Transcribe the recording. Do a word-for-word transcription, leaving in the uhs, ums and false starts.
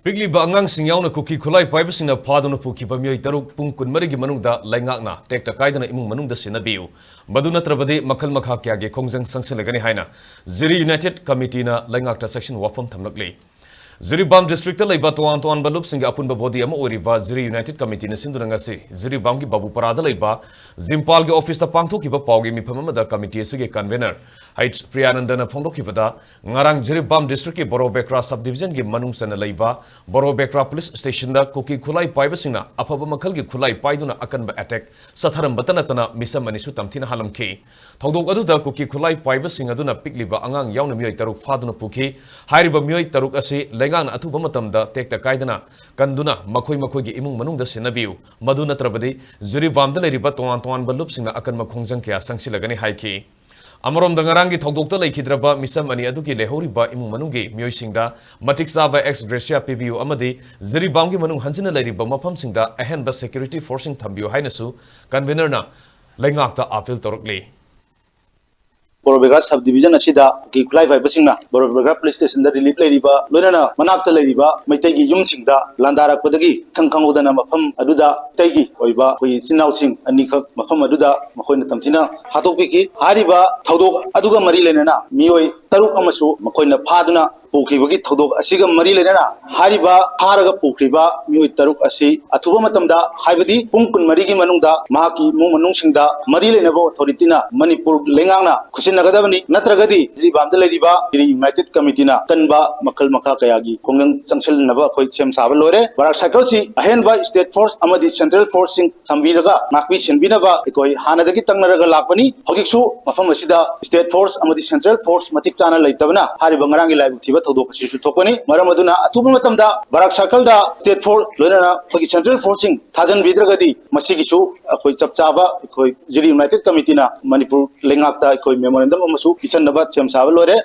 ꯄꯤꯛꯂꯤꯕ ꯑꯉꯥꯡꯁꯤꯡ ꯌꯥꯎꯅ ꯀꯨꯀꯤ ꯈꯨꯠꯂꯥꯏ ꯄꯥꯏꯕꯁꯤꯡꯅ ꯐꯥꯗꯨꯅ ꯄꯨꯈꯤꯕ ꯃꯤꯑꯣꯏ ꯇꯔꯨꯛ ꯄꯨꯡ ꯀꯨꯟꯃꯔꯤꯒꯤ ꯃꯅꯨꯡꯗ ꯂꯩꯉꯥꯛꯅ ꯇꯦꯛꯇ ꯀꯥꯏꯗꯅ ꯏꯃꯨꯡ ꯃꯅꯨꯡꯗ ꯁꯤꯟꯅꯕꯤꯌꯨ, ꯃꯗꯨ ꯅꯠꯇ꯭ꯔꯕꯗꯤ ꯃꯈꯜ ꯃꯈꯥ ꯀꯌꯥꯒꯤ ꯈꯣꯡꯖꯪ ꯆꯪꯁꯤꯜꯂꯒꯅꯤ ꯍꯥꯏꯅ ꯖꯤꯔꯤ ꯌꯨꯅꯥꯏꯇꯦꯗ ꯀꯃꯤꯇꯤꯅ ꯂꯩꯉꯥꯛꯇ ꯆꯦꯛꯁꯤꯟ ꯋꯥꯐꯝ ꯊꯝꯂꯛꯂꯤ꯫ ꯖꯤꯔꯤꯕꯥꯝ ꯗꯤꯁꯇ꯭ꯔꯤꯛꯇ ꯂꯩꯕ ꯇꯣꯉꯥꯟ ꯇꯣꯉꯥꯟꯕ ꯂꯨꯞꯁꯤꯡꯒꯤ ꯑꯄꯨꯟꯕ ꯕꯣꯗꯤ ꯑꯃ ꯑꯣꯏꯔꯤꯕ ꯖꯤꯔꯤ ꯌꯨꯅꯥꯏꯇꯦꯗ ꯀꯃꯤꯇꯤꯅ ꯁꯤꯟꯗꯨꯅ ꯉꯁꯤ ꯖꯤꯔꯤꯕꯥꯝꯒꯤ ꯕꯥꯕꯨꯄꯥꯔꯥꯗ ꯂꯩꯕ ꯖꯤꯝꯄꯥꯜꯒꯤ ꯑꯣꯐꯤꯁꯇ ꯄꯥꯡꯊꯣꯛꯈꯤꯕ ꯄꯥꯎꯒꯤ ꯃꯤꯐꯝ ꯑꯃꯗ ꯀꯃꯤꯇꯤ ꯑꯁꯤꯒꯤ ꯀꯟꯚꯦꯅꯔ ꯍꯩꯆ ꯄ꯭ꯔꯤꯌꯥꯅꯟꯗꯅ ꯐꯣꯡꯗꯣꯛꯈꯤꯕꯗ, ꯉꯔꯥꯡ ꯖꯤꯔꯤꯕꯥꯝ ꯗꯤꯁꯇ꯭ꯔꯤꯛꯀꯤ ꯕꯣꯔꯣ ꯕꯦꯀ꯭ꯔꯥ ꯁꯕ ꯗꯤꯕꯤꯖꯟꯒꯤ ꯃꯅꯨꯡ ꯆꯟꯅ ꯂꯩꯕ ꯕꯣꯔꯣ ꯕꯦꯀ꯭ꯔꯥ ꯄꯨꯂꯤꯁ ꯁ꯭ꯇꯦꯁꯟꯗ ꯀꯨꯀꯤ ꯈꯨꯠꯂꯥꯏ ꯄꯥꯏꯕꯁꯤꯡꯅ ꯑꯐꯕ ꯃꯈꯜꯒꯤ ꯈꯨꯠꯂꯥꯏ ꯄꯥꯏꯗꯨꯅ ꯑꯀꯟꯕ ꯑꯦꯇꯦꯛ ꯆꯠꯊꯔꯝꯕꯇ ꯅꯠꯇꯅ ꯃꯤꯁꯝ ꯑꯅꯤꯁꯨ ꯇꯝꯊꯤꯅ ꯍꯥꯠꯂꯝꯈꯤ꯫ ꯊꯧꯗꯣꯛ ꯑꯗꯨꯗ ꯀꯨꯀꯤ ꯈꯨꯠꯂꯥꯏ ꯄꯥꯏꯕꯁꯤꯡ ꯑꯗꯨꯅ ꯄꯤꯛꯂꯤꯕ ꯑꯉꯥꯡ ꯌꯥꯎꯅ ꯃꯤꯑꯣꯏ ꯇꯔꯨꯛ ꯐꯥꯗꯨꯅ ꯄꯨꯈꯤ꯫ ꯍꯥꯏꯔꯤꯕ ꯃꯤꯑꯣꯏ ꯇꯔꯨꯛ ꯑꯁꯤ ꯂꯩꯉꯥꯛꯅ ꯑꯊꯨꯕ ꯃꯇꯝꯗ ꯇꯦꯛꯇ ꯀꯥꯏꯗꯅ ꯀꯟꯗꯨꯅ ꯃꯈꯣꯏ ꯃꯈꯣꯏꯒꯤ ꯏꯃꯨꯡ ꯃꯅꯨꯡꯗ ꯁꯤꯟꯅꯕꯤꯌꯨ, ꯃꯗꯨ ꯅꯠꯇ꯭ꯔꯕꯗꯤ ꯖꯤꯔꯤꯕꯥꯝꯗ ꯂꯩꯔꯤꯕ ꯇꯣꯉꯥꯟ ꯇꯣꯉꯥꯟꯕ ꯂꯨꯞꯁꯤꯡꯅ ꯑꯀꯟꯕ ꯈꯣꯡꯖꯪ ꯀꯌꯥ ꯆꯪꯁꯤꯜꯂꯒꯅꯤ ꯍꯥꯏꯈꯤ꯫ ꯑꯃꯔꯣꯝꯗ, ꯉꯔꯥꯡꯒꯤ ꯊꯧꯗꯣꯛꯇ ꯂꯩꯈꯤꯗ꯭ꯔꯕ ꯃꯤꯁꯝ ꯑꯅꯤ ꯑꯗꯨꯒꯤ ꯂꯩꯍꯧꯔꯤꯕ ꯏꯃꯨꯡ ꯃꯅꯨꯡꯒꯤ ꯃꯤꯑꯣꯏꯁꯤꯡꯗ ꯃꯇꯤꯛ ꯆꯥꯕ ꯑꯦꯛꯁ ꯒ꯭ꯔꯦꯁꯤꯌꯥ ꯄꯤꯕꯤꯌꯨ ꯑꯃꯗꯤ ꯖꯤꯔꯤꯕꯥꯝꯒꯤ ꯃꯅꯨꯡ ꯍꯟꯖꯤꯟꯅ ꯂꯩꯔꯤꯕ ꯃꯐꯝꯁꯤꯡꯗ ꯑꯍꯦꯟꯕ ꯁꯦꯀ꯭ꯌꯨꯔꯤꯇꯤ ꯐꯣꯔꯁꯁꯤꯡ ꯊꯝꯕꯤꯌꯨ ꯍꯥꯏꯅꯁꯨ ꯀꯟꯚꯦꯅꯔꯅ ꯂꯩꯉꯥꯛꯇ ꯑꯥꯄꯤꯜ ꯇꯧꯔꯛꯂꯤ꯫ ꯕꯣꯔꯣꯕꯦꯒ꯭ꯔꯥ ꯁꯕ ꯗꯤꯕꯤꯖꯟ ꯑꯁꯤꯗ ꯀꯨꯀꯤ ꯈꯨꯠꯂꯥꯏ ꯄꯥꯏꯕꯁꯤꯡꯅ ꯕꯣꯔꯣꯕꯦꯒ꯭ꯔꯥ ꯄꯨꯂꯤꯁ ꯁ꯭ꯇꯦꯁꯟꯗ ꯔꯤꯂꯤꯐ ꯂꯩꯔꯤꯕ, ꯂꯣꯏꯅꯅ ꯃꯅꯥꯛꯇ ꯂꯩꯔꯤꯕ ꯃꯩꯇꯩꯒꯤ ꯌꯨꯝꯁꯤꯡꯗ ꯂꯥꯟꯗꯥꯔꯛꯄꯗꯒꯤ ꯏꯈꯪ ꯈꯪꯍꯧꯗꯅ ꯃꯐꯝ ꯑꯗꯨꯗ ꯃꯩꯇꯩꯒꯤ ꯑꯣꯏꯕ ꯑꯩꯈꯣꯏꯒꯤ ꯏꯆꯤꯟ ꯏꯅꯥꯎꯁꯤꯡ ꯑꯅꯤꯈꯛ ꯃꯐꯝ ꯑꯗꯨꯗ ꯃꯈꯣꯏꯅ ꯇꯝꯊꯤꯅ ꯍꯥꯠꯇꯣꯛꯄꯤꯈꯤ꯫ ꯍꯥꯏꯔꯤꯕ ꯊꯧꯗꯣꯛ ꯑꯗꯨꯒ ꯃꯔꯤ ꯂꯩꯅꯅ ꯃꯤꯑꯣꯏ ꯇꯔꯨꯛ ꯑꯃꯁꯨ ꯃꯈꯣꯏꯅ ꯐꯥꯗꯨꯅ ꯄꯨꯈꯤꯕꯒꯤ ꯊꯧꯗꯣꯛ ꯑꯁꯤꯒ ꯃꯔꯤ ꯂꯩꯅꯅ ꯍꯥꯏꯔꯤꯕ ꯐꯥꯔꯒ ꯄꯨꯈ꯭ꯔꯤꯕ ꯃꯤꯑꯣꯏ ꯇꯔꯨꯛ ꯑꯁꯤ ꯑꯊꯨꯕ ꯃꯇꯝꯗ, ꯍꯥꯏꯕꯗꯤ ꯄꯨꯡ ꯀꯨꯟꯃꯔꯤꯒꯤ ꯃꯅꯨꯡꯗ ꯃꯍꯥꯛꯀꯤ ꯏꯃꯨꯡ ꯃꯅꯨꯡꯁꯤꯡꯗ ꯃꯔꯤ ꯂꯩꯅꯕ ꯑꯣꯊꯣꯔꯤꯇꯤꯅ, ꯃꯅꯤꯄꯨꯔ ꯂꯩꯉꯥꯛꯅ ꯈꯨꯠꯁꯤꯟꯅꯒꯗꯕꯅꯤ꯫ ꯅꯠꯇ꯭ꯔꯒꯗꯤ ꯖꯤꯔꯤꯕꯥꯝꯗ ꯂꯩꯔꯤꯕ ꯖꯤꯔꯤ ꯌꯨꯅꯥꯏꯇꯦꯗ ꯀꯃꯤꯇꯤꯅ ꯑꯀꯟꯕ ꯃꯈꯜ ꯃꯈꯥ ꯀꯌꯥꯒꯤ ꯈꯣꯡꯖꯪ ꯆꯪꯁꯤꯟꯅꯕ ꯑꯩꯈꯣꯏ ꯁꯦꯝ ꯁꯥꯕ ꯂꯣꯏꯔꯦ꯫ ꯕꯔꯥꯛ ꯁꯥꯔꯀꯜꯁꯤ ꯑꯍꯦꯟꯕ ꯁ꯭ꯇꯦꯠ ꯐꯣꯔꯁ ꯑꯃꯗꯤ ꯁꯦꯟꯇ꯭ꯔꯦꯜ ꯐꯣꯔꯁꯁꯤꯡ ꯊꯝꯕꯤꯔꯒ ꯉꯥꯛꯄꯤ ꯁꯦꯟꯕꯤꯅꯕ ꯑꯩꯈꯣꯏ ꯍꯥꯟꯅꯗꯒꯤ ꯇꯛꯅꯔꯒ ꯂꯥꯛꯄꯅꯤ꯫ ꯍꯧꯖꯤꯛꯁꯨ ꯃꯐꯝ ꯑꯁꯤꯗ ꯁ꯭ꯇꯦꯠ ꯐꯣꯔꯁ ꯑꯃꯗꯤ ꯁꯦꯟꯇ꯭ꯔꯦꯜ ꯐꯣꯔꯁ ꯃꯇꯤꯛ ꯆꯥꯅ ꯂꯩꯇꯕꯅ ꯍꯥꯏꯔꯤꯕ ꯉꯔꯥꯡꯒꯤ ꯂꯥꯏꯕꯛ ꯊꯤꯕ ꯊꯧꯗꯣꯛ ꯑꯁꯤꯁꯨ ꯊꯣꯛꯄꯅꯤ꯫ ꯃꯔꯝ ꯑꯗꯨꯅ ꯑꯊꯨꯕ ꯃꯇꯝꯗ ꯕꯔꯥꯛ ꯁꯥꯔꯀꯜꯗ ꯁ꯭ꯇꯦꯠ ꯐꯣꯔꯁ ꯂꯣꯏꯅꯅ ꯑꯩꯈꯣꯏꯒꯤ ꯁꯦꯟꯇ꯭ꯔꯦꯜ ꯐꯣꯔꯁꯁꯤꯡ ꯊꯥꯖꯤꯟꯕꯤꯗ꯭ꯔꯒꯗꯤ ꯃꯁꯤꯒꯤꯁꯨ ꯑꯩꯈꯣꯏ ꯆꯞ ꯆꯥꯕ ꯑꯩꯈꯣꯏ ꯖꯤꯔꯤ ꯌꯨꯅꯥꯏꯇꯦꯗ ꯀꯃꯤꯇꯤꯅ ꯃꯅꯤꯄꯨꯔ ꯂꯩꯉꯥꯛꯇ ꯑꯩꯈꯣꯏ ꯃꯦꯃꯣꯔꯦꯟꯗꯝ ꯑꯃꯁꯨ ꯄꯤꯁꯟꯅꯕ ꯁꯦꯝ ꯁꯥꯕ ꯂꯣꯏꯔꯦ꯫